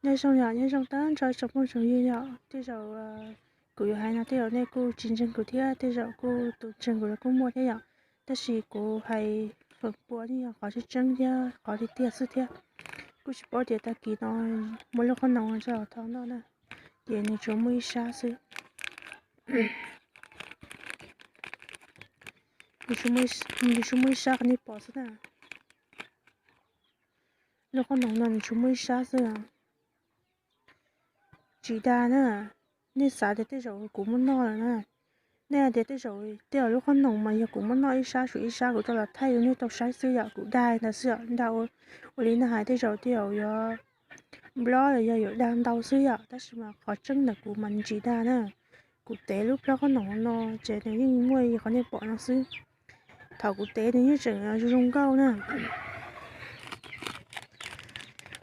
Nyob zoo yom, nyob zoo tag nrho tsoom phooj tsoom ywg yom. Tej zaum kuv yuav hais no tej zaum nej kuj tsis ntseeg kuv thiab, tej zaum kuj tus ntseeg kuv los kuj muaj thiab yom. Tab sis kuv hais feem pua yeej yog qhov tseeb tseeb thiab qhov tiag tiag xwb thiab. Kuj tsis paub tias tag kis no muaj lub qhob noom tso tho noj na, ces nws tsuas muaj ib sab xwb. Nws tsuas muaj ib sab qhov nej pom xwb na. Lub qhob noom no nws tsuas muaj ib sab xwb. Tsis dag na, nej xav tias tej zaum kuv muab noj lawm na. Nej hais tias tej zaum tej zaum lub qhob noom mas yog kuv muab noj ib sab, tshuav ib sab kuv coj los thaij rau nej tau saib xwb yom, kuv dag ntawd xwb yom, dag ua li nej hais tej zaum tej zaum yuav nplob los yog yuav dag ntau xwb yom, tab sis mas qhov tseeb ntawm kuv mas tsis dag na. Kuv tev lub plhaub qhob noom no ces nws yeej muaj li qhov nej pom no xwb. Thaum kuv tev nws yeej tseem zoo zoo nkauj na.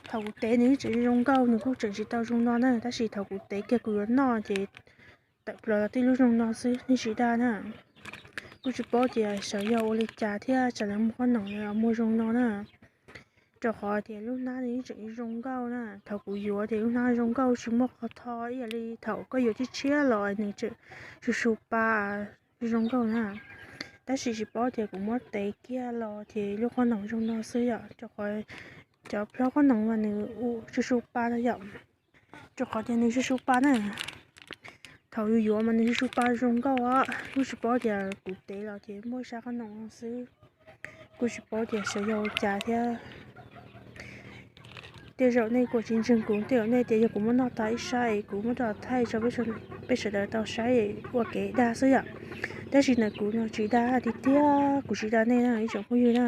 Thaum kuv tev nws yeej tseem zoo zoo nkauj, nws kuj tseem tsis tau zoo no na, tab sis thaum kuv tev kiag kuv yuav noj ces tawm plaws los tib lub zoo no xwb, nej tsis dag na. Kuj tsis paub tias xyov yog ua li cas thiab tsam lawv muag qhob noom los muag zoo no na. Rau qhov tias lub hnab nws yeej tseem zoo nkauj na, thaum kuv yuav ces lub hnab zoo nkauj tsis muaj qhov tho ib yam li thaum koj yuav tshiab tshiab los nws tseem su su pa zoo nkauj na. Tab sis tsis paub tias kuv muab tev kiag los ces lub qhob noom zoo no xwb yom, rau qhov cov plhaub qhob noom mas nws su su pa no yom, rau qhov tias nws su su pa na. Thaum yus yuav mas nws su su pa zoo nkauj os, kuj tsis paub tias kuv tev los ces muaj sab qhob noom no xwb. Kuj tsis paub tias xyov yog ua cas thiab. Tej zaum nej kuj tsis ntseeg kuv, tej zaum nej tias yog kuv muab noj tas ib sab es kuv muab rau thaij tso peb sawv daws tau saib ua kev dag xwb yom. Tab sis ntawm kuv no tsis dag tiag tiag, kuv tsis dag nej na ib tsoom phooj ywg na.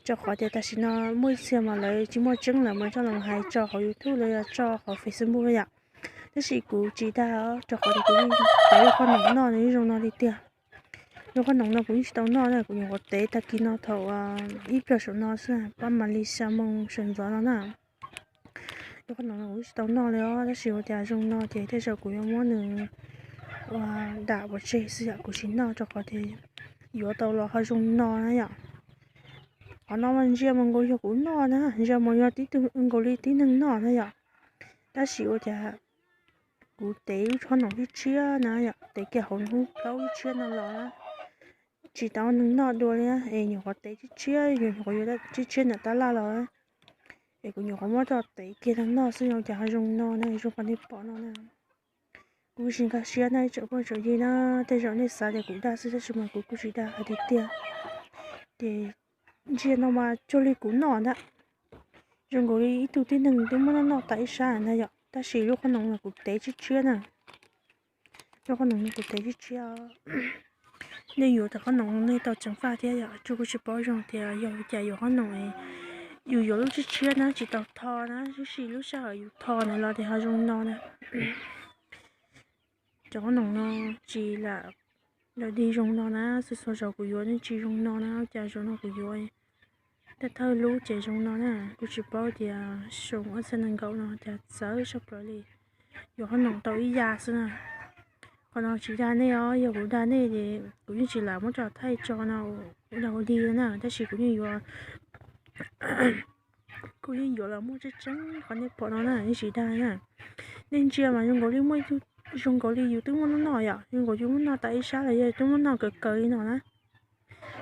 Rau qhov tias tam sim no muaj ib txhia mas lawv tsis muaj tseeb lawv mas coj los hais tso hauv YouTube los yog tso hauv Facebook yom. Tab sis kuv tsis dag, rau qhov tias kuv tev lub qhob noom noj nws zoo no tiag tiag. Lub qhob noom no kuv yeej tsis tau noj na, kuv nyuam qhuav tev tag kis no thaum ib pliag saum no xwb, pab Malaysia moo sawv ntxov no na. Lub qhob noom no kuv yeej tsis tau noj li os, tab sis ua cas zoo no ces tej zaum kuv yuav muab nws ua dam pov tseg xwb yom, kuv tsis noj rau qhov tias yuav tau los ho zoo no na yom. Qhov no mas ntsia mas nkaus yog kuv noj na, ntsia mas yog tib tug nkaus li tib neeg noj na yom. Tab sis ua cas kuv tev lub qhob noom tshiab tshiab na yom, tev kiag hauv lub plaub tshiab no los na, tsis tau neeg noj dua li na, es nyuam qhuav tev tshiab tshiab, nyuam qhuav yuav tshiab tshiab ntawm tab laj los, es kuv nyuam qhuav muab rau tev kiag tau noj xwb, ua cas ho zoo no na, zoo qhov nej pom no na. Kuv tsis nkag siab na ib tsoom phooj tsoom ywg na, tej zaum nej xav tias kuv dag xwb tab sis mas kuv kuj tsis dag hais tiag tiag. Ces ntsia no mas cuag li kuv noj ntag, zoo nkaus li ib tug tib neeg twb muab noj noj tas ib sab ntag yom, tab sis lub qhob noom no kuv tev tshiab tshiab na. Lub qhob noom no kuv tev tshiab tshiab. Nej yuav cov qhob noom no nej tau ceev faj thiab yom, kuj tsis paub zoo tias yog ua cas yuav qhob noom, yus yuav lub tshiab tshiab na tsis tau tho na, tab sis lub sij hawm yus tho ntawd los ces ho zoo no na. Cov qhob noom no tsis lam lawm dig zoo no na, txhua txhua zaus kuv yuav yeej tsis zoo no na, cas zaum no kuv yuav thawj thawj lub ces zoo no na, kuj tsis paub tias xyoo ob txhiab nees nkaum no cas txawv sab plaws li. Yuav qhob noom tau ib yam xwb na. Qhov no tsis dag nej os, yog kuv dag nej ces kuv yeej tsis lam muab rau thaij tso no ua dag ua dig na, tab sis kuv yeej yuav kuv yeej yuav los muaj tseeb tseeb qhov nej pom no na, yeej tsis dag na. Nej ntsia mas zoo nkaus li muaj ib tug, zoo nkaus li yus twb muab noj noj yom, zoo nkaus yus muab noj tas ib sab los yog twb muab noj kaw kaw li no na.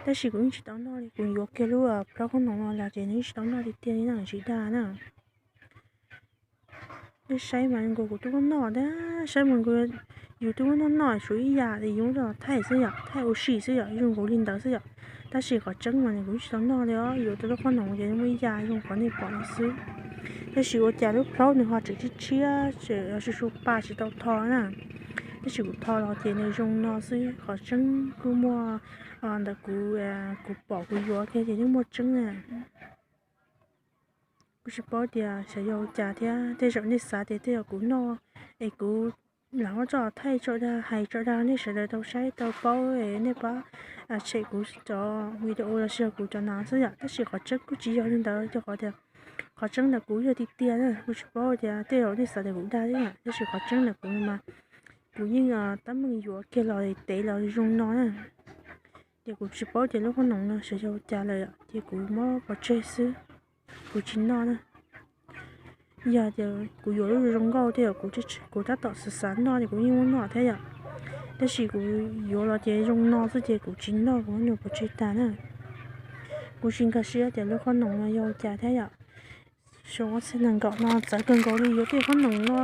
Tab sis kuv yeej tsis tau noj li, kuv yuav kiag lub plaub qhob noom no los ces nws yeej tsis tau noj tiag tiag li na, tsis dag na. Nej saib mas nkaus kuv twb muab noj ntag, saib mas nkaus yus twb muab noj noj tshuav ib yam es yus muab rau thaij xwb yom, thaij ua si xwb yom, zoo nkaus li ntawd xwb yom. Tab sis qhov tseeb mas nws kuv yeej tsis tau noj li os, yuav tau lub qhob noom ces muaj ib yam zoo qhov nej pom no xwb. Tab sis ua cas lub plaub nws ho tseem tshiab tshiab, tseem su su pa tsis tau tho na. Tab sis kuv tho los ces nws zoo no xwb, qhov tseeb kuj muaj ntawm kuv, kuv pom kuv yuav kiag ces yeej muaj tseeb na. Kuv tsis paub tias xyov yog ua cas thiab, tej zaum nej xav tias tej zaum kuv noj es kuv lam muab tso thaij tso dag hais tso dag nej sawv daws tau saib tau paub es nej pab tshem kuv cov video los sis yog kuv cov no xwb yom, tab sis qhov tseeb kuj tsis yog li ntawd, rau qhov tias qhov tseeb ntawm kuv yog tiag tiag na, kuj tsis paub tias tej zaum nej xav tias kuv dag thiab yom, tab sis qhov tseeb ntawm kuv mas kuv yeej tab meeg yuav kiag los tev los zoo no na. Ces kuv tsis paub tias lub qhob noom no xyov yog ua cas lawm, ces kuv muab pov tseg xwb, kuv tsis noj na. Yog tias kuv yuav lub zoo nkauj thiab kuv tab tom xav xav noj ces kuv yeej muab noj thiab yom. Tab sis kuv yuav los ces zoo no xwb ces kuv tsis noj, kuv muab nws pov tseg tag na. Kuv tsis nkag siab tias lub qhob noom no yog ua cas thiab yom. Xyoo ob txhiab nees nkaum no txawv kawg nkaus li yuav tej qhob noom no.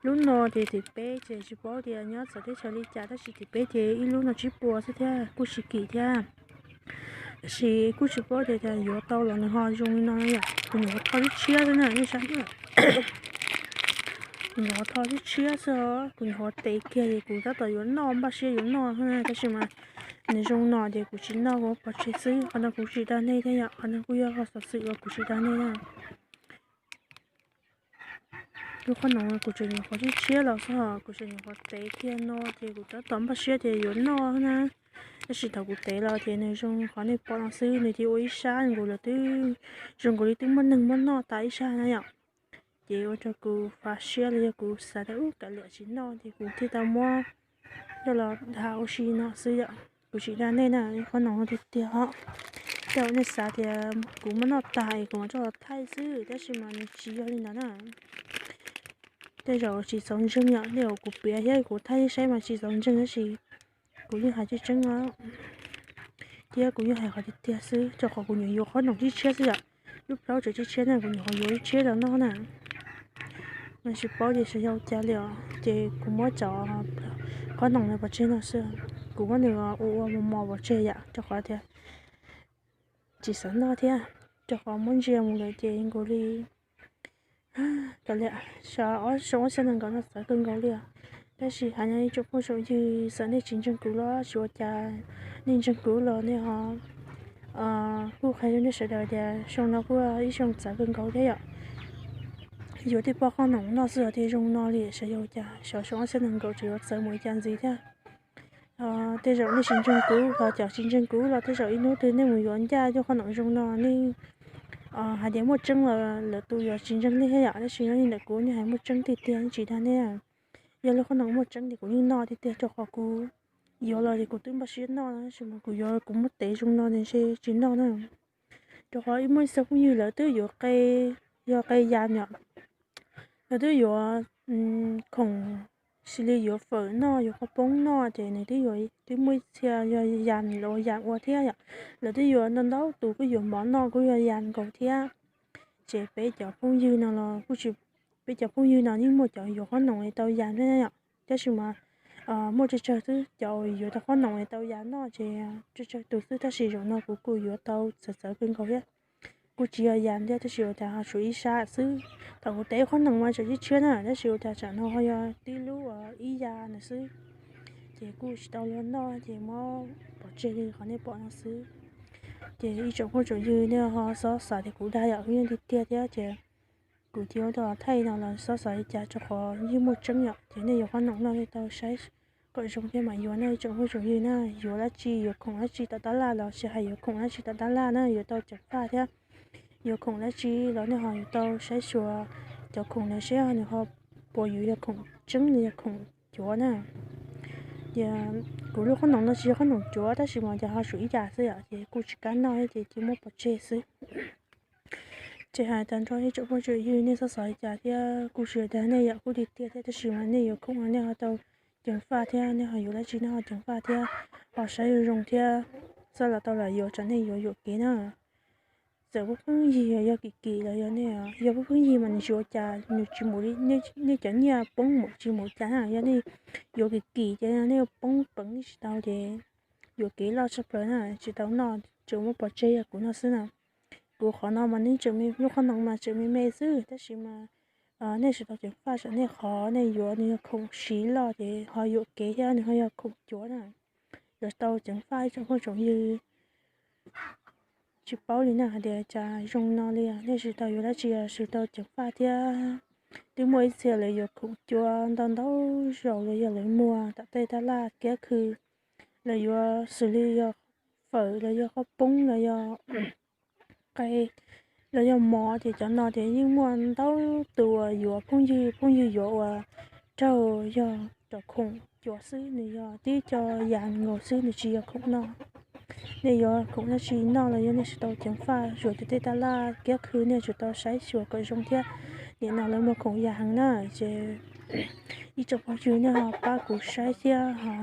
Lub no ces tim peb ces tsis paub tias nyob txawv teb chaws li cas, tab sis tim peb ces ib lub no tsib puas xwb thiab kuj tsis kim thiab. Tab sis kuj tsis paub tias yuav tau los nws ho zoo li no yom. Kuv nyuam qhuav tho lub tshiab xwb na nej saib. Kuv nyuam qhuav tho lub tshiab xwb os, kuv nyuam qhuav tev kiag ces kuv tab tom yuav noj, npaj siab yuav noj xwb na, tab sis mas nws zoo no ces kuv tsis noj, kuv pov tseg xwb. Qhov no kuv tsis dag nej thiab yom, qhov no kuj yog xov xwm uas kuv tsis dag nej na. Lub qhob noom kuv tseem nyuam qhuav tshiab tshiab los xwb os, kuv tseem nyuam qhuav tev kiag no ces kuv tab tom npaj siab tias yuav noj na. Tab sis thaum kuv tev los ces nws zoo qhov nej pom no xwb, nws cia ua ib sab nkaus, lawv twb zoo nkaus li twb muaj neeg muab noj tas ib sab na yom. Ces ua rau kuv fav siab los yog kuv xav tias ub kav liam tsis noj ces kuv thiaj tau muab coj los dag ua si no xwb yom. Kuv tsis dag nej na, qhob noom no tiag tiag os. Tej zaum nej xav tias kuv muab noj tas es kuv mam coj los thaij xwb, tab sis mas nws tsis yog li ntawd na. Tej zaum tsis txaus ntseeg yom, tej zaum kuv piav thiab kuv thaij saib mas tsis txaus ntseeg, tab sis kuv yeej hais tseeb tseeb os. Thiab kuv yeej hais qhov tiag tiag xwb, rau qhov kuv nyuam yuav qhob noom tshiab tshiab xwb yom. Lub plaub tseem tshiab tshiab na, kuv nyuam qhuav yuav ib tshiab los noj na. Mas tsis paub tias xyov yog ua cas li os, ces kuv muab cov qhob noom no pov tseg no xwb. Kuv muab nws ua ua mos mos pov tseg yom, rau qhov tias tsis xav noj thiab, rau qhov muab ntsia mus lawm ces nkaus li kav liam, xyoo ob txhiab nees nkaum no txawv kawg nkaus li os. Tab sis hais no ib tsoom phooj tsoom ywg, txawm nej tsis ntseeg kuv los tsis ua cas, nej ntseeg kuv los nej ho kuj qhia rau nej sawv daws tias xyoo no kuj ib xyoo txawv kawg nkaus thiab yom. Yuav tej pob qhob noom noj xwb los thiaj zoo no li, xyov yog ua cas xyov xyoo ob txhiab nees nkaum tseem yuav txawv mus ua cas ntxiv thiab. Tej zaum nej tsis ntseeg kuv los cov tsis ntseeg kuv los tej zaum ib hnub twg nej mus yuav ncaj cov qhob noom zoo no nej hais tias muaj tseeb los lawv tus yuav tsis ntseeg nej thiab yom. Tab sis nyob li ntawm kuv nej hais muaj tseeb tiag tiag, tsis dag nej. Yog lub qhob noom muaj tseeb ces kuv yeej noj tiag tiag, rau qhov kuv yuav los ces kuv twb npaj siab noj, tab sis mas kuv yuav kuv muab tev zoo no ces ntshe tsis noj na. Rau qhov ib muaj ib txhia phooj ywg lawv twb yuav qe, yog qe yas yom, lawv twb yuav khoom xws li yuav fawm noj, yuav qhov poob noj, ces nws twb yuav, twb muaj ib txhia yog yas los yas ua thiab yom. Lawv twb yuav ntau ntau tus, kuj yuav mov noj kuj yog yas nkaus thiab. Ces peb cov phooj ywg no los kuj tsis, peb cov phooj ywg no yeej muaj cov yuav qhob noom es tau yas thiab yom. Tab sis mas muaj tsawg tsawg xwb cov yuav tau qhob noom es tau yas noj ces tsawg tsawg tus xwb, tab sis zaum no kuv kuj yuav tau txawv txawv kawg nkaus thiab. Kuj tsis yog yas thiab, tab sis ua cas ho tshuav ib sab xwb. Thaum kuv tev qhob noom mas tseem tshiab tshiab na, tab sis ua cas tsam no ho yog tib lub ib yas na xwb. Ces kuj tsis tau luag noj ces muab pov tseg li qhov nej pom no xwb. Ces ib tsoom phooj tsoom ywg nej ho xob xav tias kuv dag yom, kuv yeej tiag tiag thiab ces kuv cia ua tau thaij no los xob xav li cas, rau qhov yeej muaj tseeb yom. Ces nej yuav qhob noom no nej tau saib kom zoo thiab mam yuav na ib tsoom phooj tsoom ywg na. Yuav dab tsi, yuav khoom dab tsi tom tab laj los tsis hais yuav khoom dab tsi tom tab laj na, yuav tau ceev faj thiab. Yuav khoom dab tsi los nej ho yuav tau saib xyuas cov khoom no seb nws ho puas yuav yog khoom tseeb los yog khoom cuav na. Ces kuv lub qhob noom no tsis yog qhob noom cuav, tab sis mas ces ho tshuav ib yas xwb yom, ces kuj tsis kam noj thiab ces cia muab pov tseg xwb. Ces hais tag nrho ib tsoom phooj tsoom ywg nej xob xav li cas thiab kuj tsis dag nej yom, kuj tiag tiag thiab, tab sis mas nej yuav khoom no nej ho tau ceev faj thiab, nej ho yuav dab tsi nej ho ceev faj thiab, ho saib zoo zoo thiab, txhob los tau lam yuav tsam nej yuav yuam kev na. Txawm phooj ywg yog kim kim los yog nej, yog phooj ywg mas nws tsis ua cas, nws tsis mus li, nej cov nyiaj poob mus tsis mus cas na, yog nej yuav kim kim ces nej yuav poob peev nej tsis tau ces yuam kev loj tshaj plaws na, tsis tau noj, tsuas muab pov tseg yog kuv no xwb na. Kuv qhov no mas nej tseem me, lub qhob noom mas tseem me me xwb, tab sis mas nej tsis tau ceev faj tsam nej qhov nej yuav nws yog khoom siv loj ces ho yuam kev thiab nws ho yog khoom cuav na. Yuav tau ceev faj ib tsoom phooj tsoom ywg. Tsis paub li na hais tias cas zoo no li, nej tsis tau yuav dab tsi tsis tau ceev faj thiab. Twb muaj ib txhia lawv yuav khoom cuav ntau ntau zaus los yog lawv muag tom tej tab laj kiab khw, lawv yuav xws li yog fawm los yog qhob poob los yog qe los yog mov, ces cov no ces yeej muaj ntau tus yuav phooj ywg, phooj ywg yuav ua raug yog cov khoom cuav xwb, nws yog tib co yas nkaus xwb, nws tsis yog khoom noj. Nej yuav khoom dab tsi noj los yog nej tsis tau ceev faj, tsuas cov tej tab laj kiab khw nej tsuas tau saib xyuas kom zoo thiab. Nim no lawv muag khoom yam heev na, ces ib tsoom phooj ywg nej ho pab kuv saib thiab ho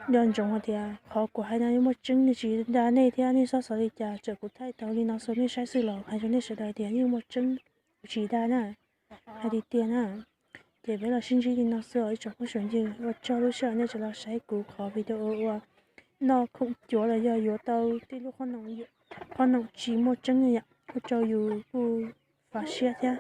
nco ntsoov hais tias qhov kuv hais no yeej muaj tseeb, tsis dag nej thiab nej txhob xav li cas, txawm kuv thaij tau li no xwb nej saib xwb los hais rau nej sawv daws tias yeej muaj tseeb, kuv tsis dag na, hais tiag tiag na. Ces peb los sib ntsib li no xwb os ib tsoom phooj ywg, ua tsaug lub sij hawm nej tseem los saib kuv qhov video ua noj khoom cuav los yog yuav tau tej lub qhob noom tsis muaj tseeb yom, ua rau yus kuj fav siab thiab.